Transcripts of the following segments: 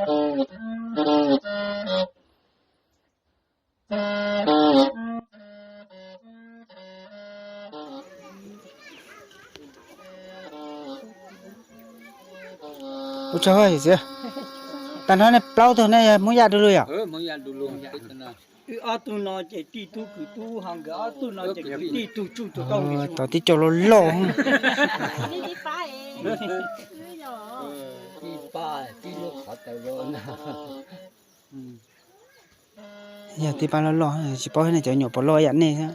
Ua tsaug, tag nrho nej plaub tug nej yog Hmoob Yaj du lug yom? Wb ob tug no ces tij tub kwv tub, ho nkawd ob tug no ces kwv tij tug tsuj tug tau. Tos tib co loj loj. Yog tib pab loj loj, tsis paub nej cov nyuam puas loj yam nej thiab.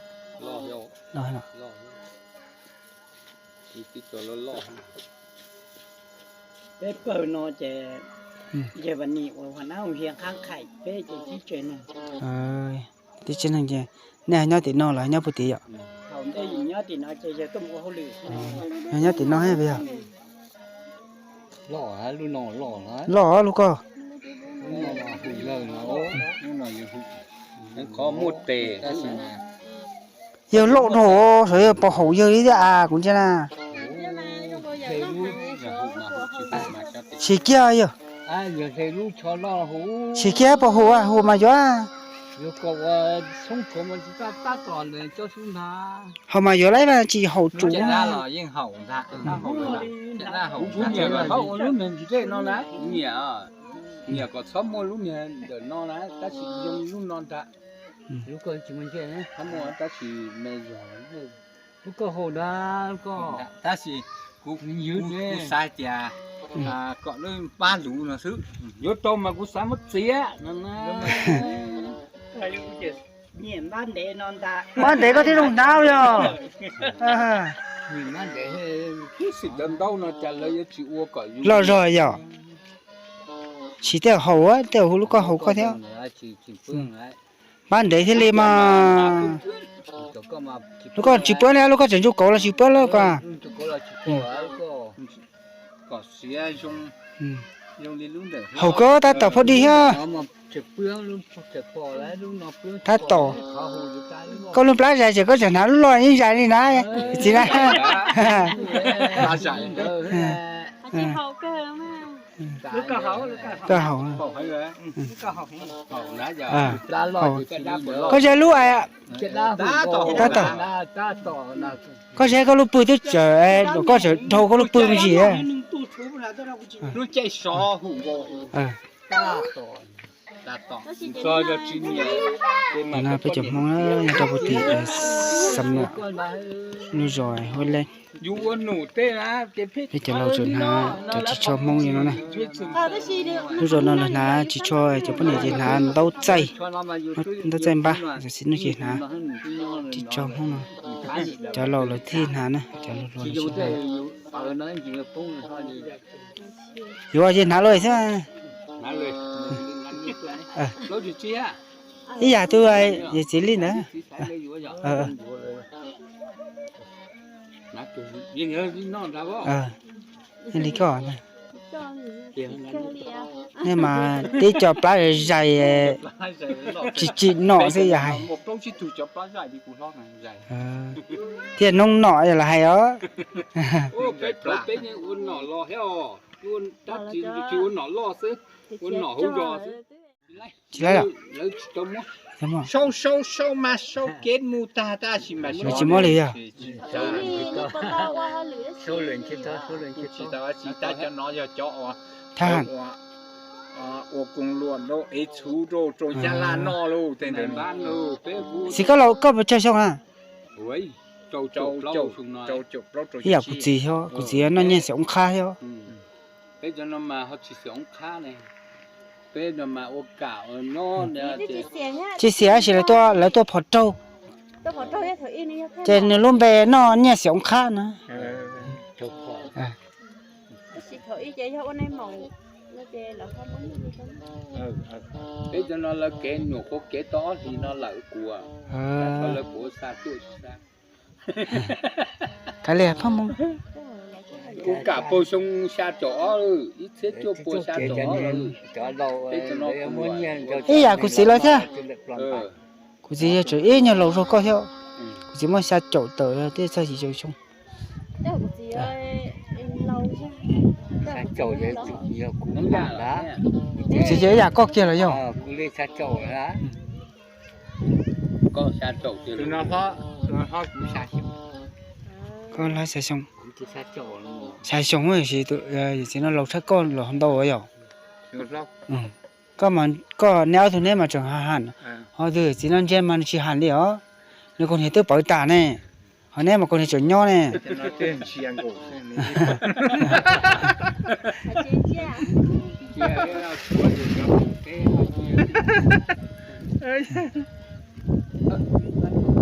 Peb pawg no ces yawg Vam Nim uas Huas Nab Hau Hias qhab qhaim peb ces tib tsev neeg. Tib tsev neeg ces nej nyob tim no los nyob puag tim yom? Thaum ntej nyob tim no ces yawg tuaj mus ua hauj lwm. Nyob tim no thiab yog? Loj lub ko. Qhov muaj tes. Yawg loj dhau, sav yawg pos haum yawg li thiab as kuv ntsia na. Siv kiag yawg. Siv kiag pos haum, haum mas yuav. Haum mas yuav laib mas tsis haum tsum. Nyiam kom txhob muaj lub niag ntawm no na, tab sis zoo lub no ntag. Lub ko tsis muaj ntsej na, tab sis me zog. Lub ko haum ntag, lub ko. Tab sis kuv, kuv xav tias kom lub pab luv no xwb. Yuav tau mas kuv xav muab txiav no na. Nyiam npab ntev no ntag. Npab ntev koj thiaj zoo hnav yog. Npab ntev, tab sis cov ntaub no cas lawv yuav tsis ua kom loj zog yom? Tsis tej haum, tej hu lub koj haum koj thiab. Npab ntev thiaj li mas. Lub koj tsis puab li, lub koj tseem ntsuj kauv los tsis puab lawm ko. Haum koj tab tom phob dig thiab. Tab tom. Koj lub plab zais ces koj tseem hnav lub loj yeej zais li na, txiv na. Koj haum. Koj ze lub, tab tom. Koj ze koj lub pwg twb tsawm, koj tseem dhau koj lub pwg me ntsis. No peb cov Hmoob nyob rau puag tim Xam Nuam, lub zos Huab Leeb. Peb cov laus tseem hnav cov ris tsho Hmoob li no na. Lub zos no lawv hnav ris tsho, cov poj niam ces hnav ntaub txaij, ntaub txaij npab, cov txiv neej ces hnav ris tsho Hmoob no. Cov laus lawv thiaj hnav na, cov laus hluas lawv tsis hnav. Yuav ces hnav lawm xwb. Ib yam twg yawm txiv li ntawd. Li koj ne mas tib co plab zais tsis tsim nom xwb yog hais. Thiaj noob nom yog los hais os. Tsis laib los. Tsis muab li yog. Thab ham. Txiv koj laus koj puas tsawg xyoo na? Ib yam kuv txiv thiab, kuv txiv noj nyiaj xiam oob qhab thiab. Tsis xiam tab sis lawv tuaj phom raug, ces nws lub npe noj nyiaj xiam oob qhab na. Peb cov no lawv kev nyuam qhuav kev tau ob hlis no lawm kuv, lawv kuv xa tuaj tsis xa. Kav liam phaj Hmoob. Kuv kam puag xyoo xya caum ob, ib txhiab cuaj puas xya caum ob. Ib yam kuv txiv lawv thiab. Kuv txiv yog tseem ib nyuag laus zog koj thiab. Kuv txiv muaj xya caum tawm thiab, txog yim caum xyoo. Txiv ces ib yam koj kiag los yog? Koj hlob xya xyoo, xya xyoo, yawm txiv no laus tshaj koj los ntau yom? Koj, koj neb ob tug neb mas tseem ham ham, ho tus yawm txiv no ntsia mas nws tsis ham li os. Nws kaus hniav twb pawv tas ne, ho neb mas kaus hniav tseem nyob ne.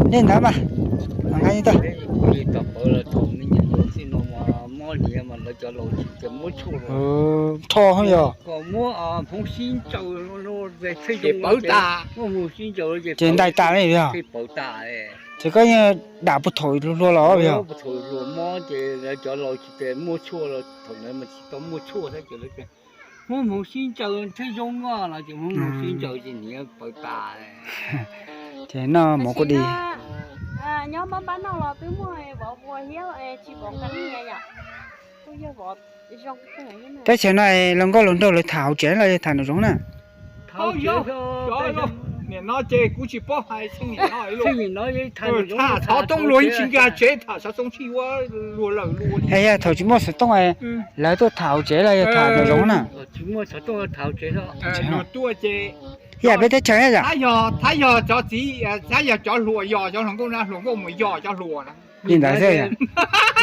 Nej ntawd mas, nqa tau. Rho yog. Ces ntais tas li yog. Ces koj yeej dam puag thaum hluas hluas los yog? Muab hmoov sib ntsaws thiaj zoo no ces muab hmoov sib ntsaws ces niam pawv tas. Ces noj mov kuj di. Nyob npab npab no los twb muaj vov ua thiab tsis pom qab niag yom. Kuj yog vov zoo. Teb chaws no luag nkauj luag nraug lawv tham hauv tsev los yog tham nraum zoov na? Niam no ces kuv tsis paub hais, tham xov tooj luag yeej tsis nkag tsev, tham xov tooj tsis ua luag lawm luag li. Yog thaum tsis muaj xov tooj lawv tuaj tham hauv tsev los yog tham nraum zoov na? Luag tuaj ces, yam peb teb chaws yom, thab yog cov txiv, thab yog cov hluas yos cov hluas nkauj na, hluas nkauj mus yos cov hluas na. Li ntawd xwb.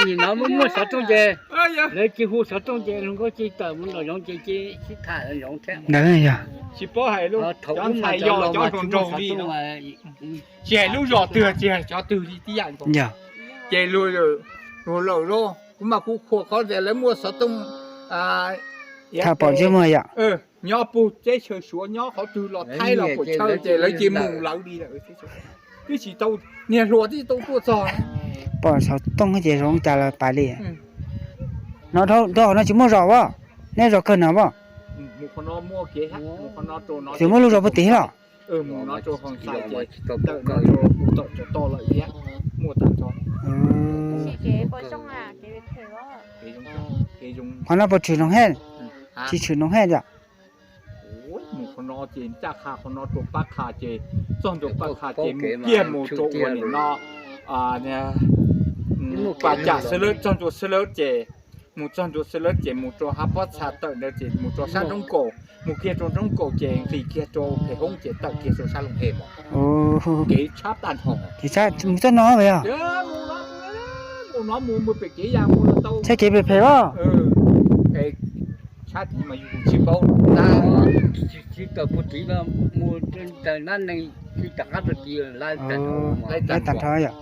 Nim no muaj muaj xov tooj ces lawv cia hu xov tooj ces luag nkauj cia tawm mus nraum zoov ces cia sib tham nraum zoov thiab. Ntawd yog. Tsis paub hais lub, cov ntxhais yos cov hluas nraug li no. Tsis hais lub zos twg tsis hais cov twg li tib yam nkaus. Ces luag, luag lawm lauj, kuv mas kuv qhuas qhov tias lawv muaj xov tooj tham pom ntsej muag yom. Nyob puag teb chaws Suav nyob qhov twg los Thaib los puas chaw ces lawv cia mus lawv li lawm. Twb tsis tau, niag hluas twb tsis tau tuaj txog. Pom xov tooj ces zoo cas los pais li. No dhau no tsis muaj zos as, neb zos kawg no as. Tsis muaj lub zos puag tim los. Qhov no puas tshwm noog hej? Tsis tshwm noog hej yom? Mus qhov no ces ncaj qha qhov no rau Pab Qha ces, txog ntua Pab Qha ces mus kiag mus rau ua nim no Pas Cam Xwb Lawb, txog ntua Xwb Lawb ces, mus txog ntua Xwb Lawb ces mus rau Hav Pob Txha tawm ntawd ces mus rau sab Nroob Kaus, mus kiag rau Nroob Kaus ces nqis kiag rau Phem Hoob ces tawm kiag rau sab Loos Hej mas. Kev tshab tag nrho. Txoj no yog, mus no mus pem kev yas mus tau. Txoj kev phem phem as. Tshab tid mas yus tsis paub. Tsis tawm puag tid los mus tawm Nab Nees, tsis rov qab rau tid lawm. Lawv tag nrho yom.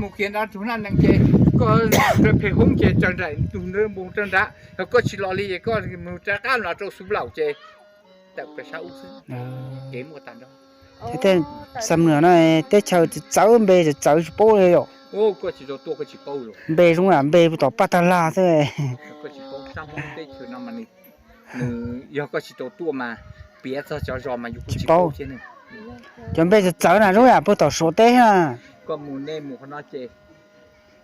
Mus kiag nrad rau Nab Nees ces koj rau Phem Hoob ces raws nraim tus ntawd mus raws nrad, yog koj tsis los li es koj mus rov qab los rau Xub Laum ces tawm plaws sab ub xwb. Kev muaj tag nrho. Tej Xam Nuas no teb chaws txawv npe txawv tsis paub li yom. Npe zoo yam npe puag tom Paj Tag Lag xwb. Nws yog koj tsis tau tuaj mas piav txog cov zos mas yus tsis paub thiab. Cov npe txawv txawv na zoo yam puag tom Suav teb na. Koj mus, nej mus qhov no ces,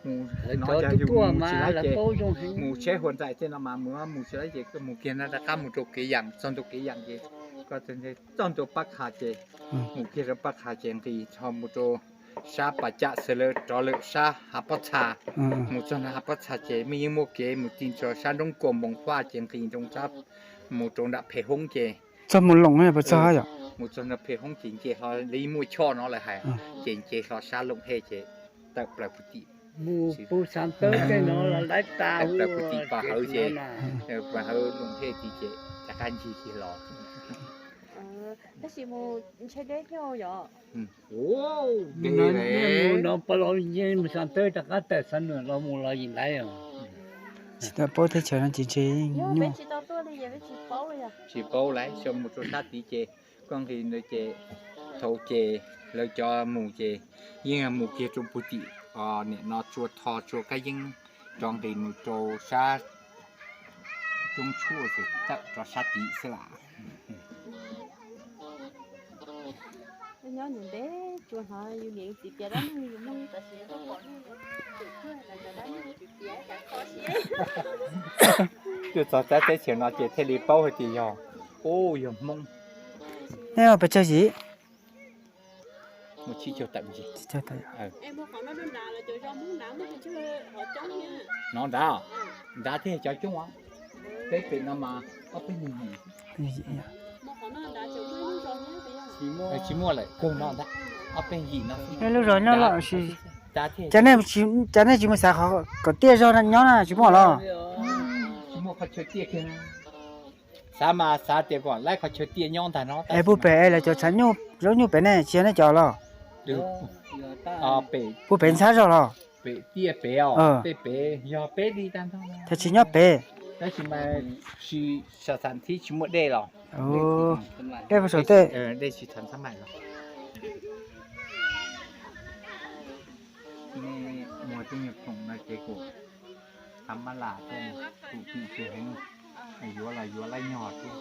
mus no yus mus tsis laib ces, mus tsheb Hua Ntxaim tej no mas mus, mus tsis laib ces koj mus kiag no rov qab mus rau Kev Yam, txog ntua Kev Yam ces koj txog ntua Pab Qha ces, mus kiag rau Pab Qha ces nqis ho mus rau sab Pas Cam Xwb Lawb rov lawm sab Hav Pob Txha. Mus txog no Hav Pob Txha ces mej yeej muaj kev mus ti ntso sab Nroob Kaus Npoos Huaj ces nqis nroo sab mus rau nram Phem Hoob ces txog mus Loos Hej puas txog yom? Mus txog nram Phem Hoob ces nce hlo li muaj choj no lawv hais, ces nce hlo sab Loos Hej ces tawm plaws puag tim, tawm plaws puag tim Pas Hawv ces, Pas Hawv Loos Hej tid ces rov qab ncig kiag los. Tab sis mus ntshe deb thiab yom. Mus no pab los yeej mus Xas Tawb rov qab tawm Xas Nuam los mus los yim laiv. Tsis tau paub teb chaws no ces ntshe nyuaj. Tsis paub laiv, xyov mus rau sab tid ces koj nqis ntawd ces, thaum ces lawv cov mus ces yeej mus kiag rau puag tim, nim no Tsua Tho Tsua Kab Yeeb, rov nqis mus rau sab Roob Tshuaj ces tawm rau sab tid xwb las. Nyob ntev Tuaj txog txawb teb chaws no ces thiaj li paub hais tias yog, ub, yog Hmoob. Nej pes tsawg yim? Muaj tsib caug tawm ntsis. No nrad, nrad thiaj cov coob os. Peb pem no mas ob peb nyuag yim. Tsis muaj lawm, kawg no ntag. Ob peb yim no. Lub zos nyob los sis, cas nej tsis mus xav kom tiaj zog nyob na, tsis muaj los? Tsis muaj qhov chaw tiaj kiag. Xav mas xav tias kom laib qhov chaw tiaj nyob ntag no. Es puag pem es lawv cov tshav nyuj zaub nyuj pem ne, tsis yog nej cov los? Puag pem ntxhab zog los? Pem tiaj pem os, tej pem yog peb li tag nrho. Cas tsis nyob pem? Tab sis mas tsis, xav xav thib tsis muaj dej los. Dej puag saum tej. Dej tsis txham ntxhab mais los. Nej muag tej nyuag khoom no ces kuv txham mab lam tej, kuv kim tsis heev, yuav los yuav laib nyog thiab.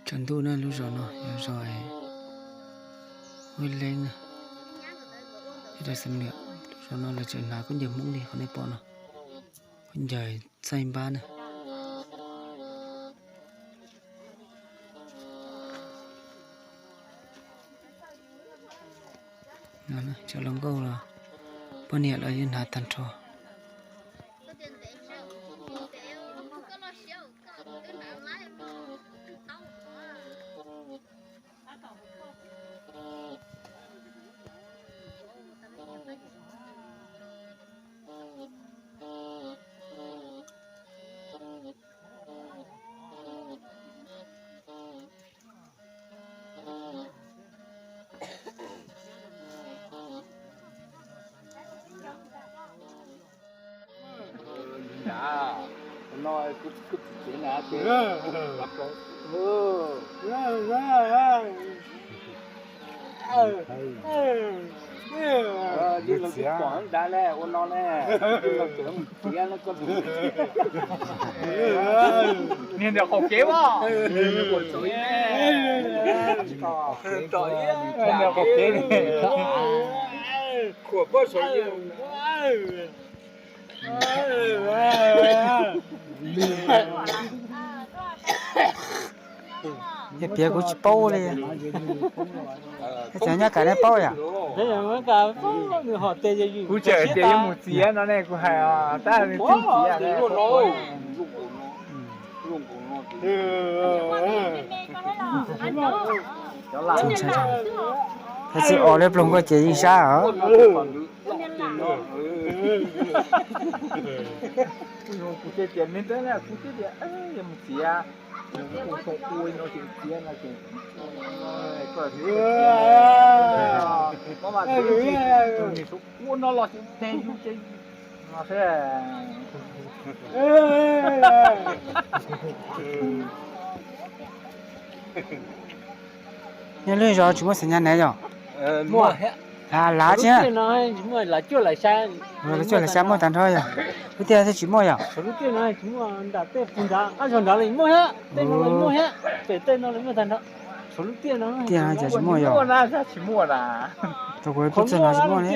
Tsaus ntuj na, lub zos no yog zos Huab Leeb na, lub zos no lawv tseem hnav khaub ncaws Hmoob li qhov nej pom no, khaub ncaws txaij npab na. Cov hluas nkauj los poj niam los yeej hnav tag nrho. Niag ntawm qaum kev as, niag ntawm qaum kev. Yog piav kuv tsis paub li. Cov nyob kam nej paub yom? Kuv tseem tias yuav mus txiav no ne, kuv hais tab nws twb txiav. Txhais tsis os, lawv ploog koj ces yeej sab os. Kuv tias tias me ntawd na, kuv twb tias yuav mus txiav, kuv tau ua no ces txiav no ces, ua no los ces teg yus ces no xwb. Nej lub zos tsis muaj xeem nyas ne yom? Lav tsis, lawv cuaj lawv xya muaj tag nrho yom? Lub tiaj thiaj tsis muaj yom? Tiaj no ces tsis muaj yom? Rau kuv lub tiaj no tsis muaj li.